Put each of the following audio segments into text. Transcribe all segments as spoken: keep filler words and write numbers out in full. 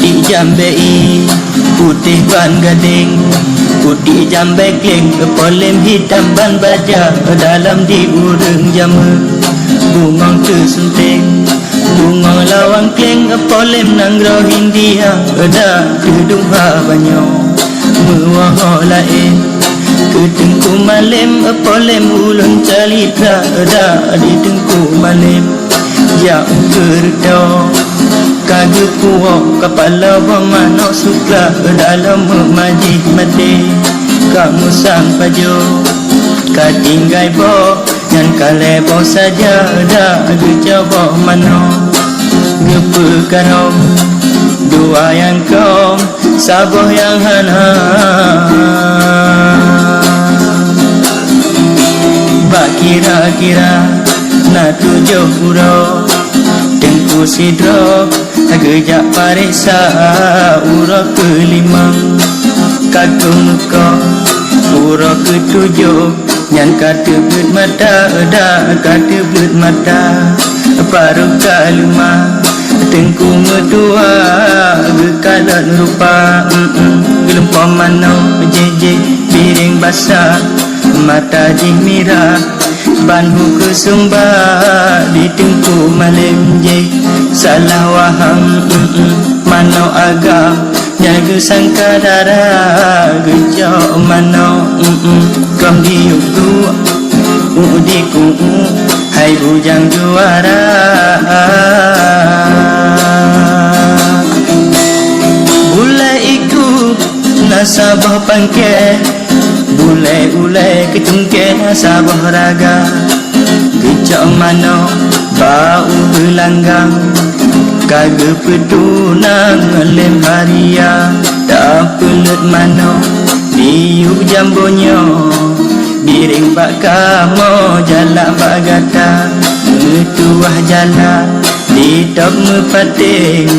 Di jambé i putéh ban gadéng, putéh jambé kléng, polém hitam ban baja, dalam di ureuëng jameun bungong teusunténg. Bungong lawang kléng, polém nanggroe India, da teuduek ha banyoe meuwoe laén. Keu Teungku Malém, polém ulôn calitra, da di Teungku Malém. Jak u geureutoe ka geupuwoe, kapala boh manok sukla, dalam meumaji maté ka musang pajoh, ka tinggai boh nyan ka lhée boh saja, da geucok boh manok geupeukarong dua nyang kong. Saboh nyang hana. Bak kira-kira na tujoh uroe, Teungku sidroe geujak pareksa uroe keulimong. Ka keuneuk uroe keutujoh, nyan ka teubleuet mata, da ka teubleuet mata. Barô ka leumah, Teungku meutuah, geukalon rupa, mm-mm, geulumpah manok, jéh-jéh, piréng basah, mata jih mirah, ban hu keuseumba di Teungku Malém jéh. Salah waham, mm-mm, manok agam, nyan geusangka dara, geucok manok, mm-mm, gom diyueb duek, u dikuek, hai bujang juara. Bulée iku na saboh pangké, bulée ulée keutungké na saboh raga. Geucok manok bak u beulanggang, ka geupeutunang lé haria. Tapeuleuet manok diyueb jambo nyoe, biréng bak kamoe jalak bak gata. Meutuah jalak ditôb meupaténg,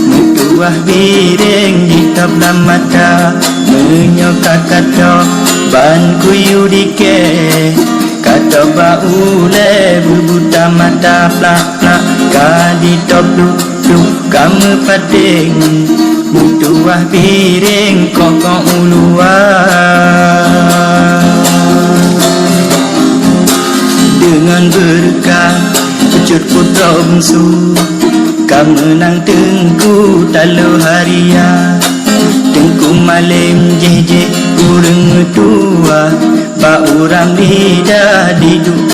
meutuah biréng ditôb lam mata. Meunyoe ka katôb ban kuyue dikée, katôb bak ulée beubuta mata, plak-plak ka ditôb duek-duek ka meupaténg, meutuah biréng kokong u luwa. Deungon beureukat Cut Putroe Beungsu ka meunang Teungku Taloe Haria. Teungku Malém jéh-jéh ureuëng meutuah, bak uram lidah diduek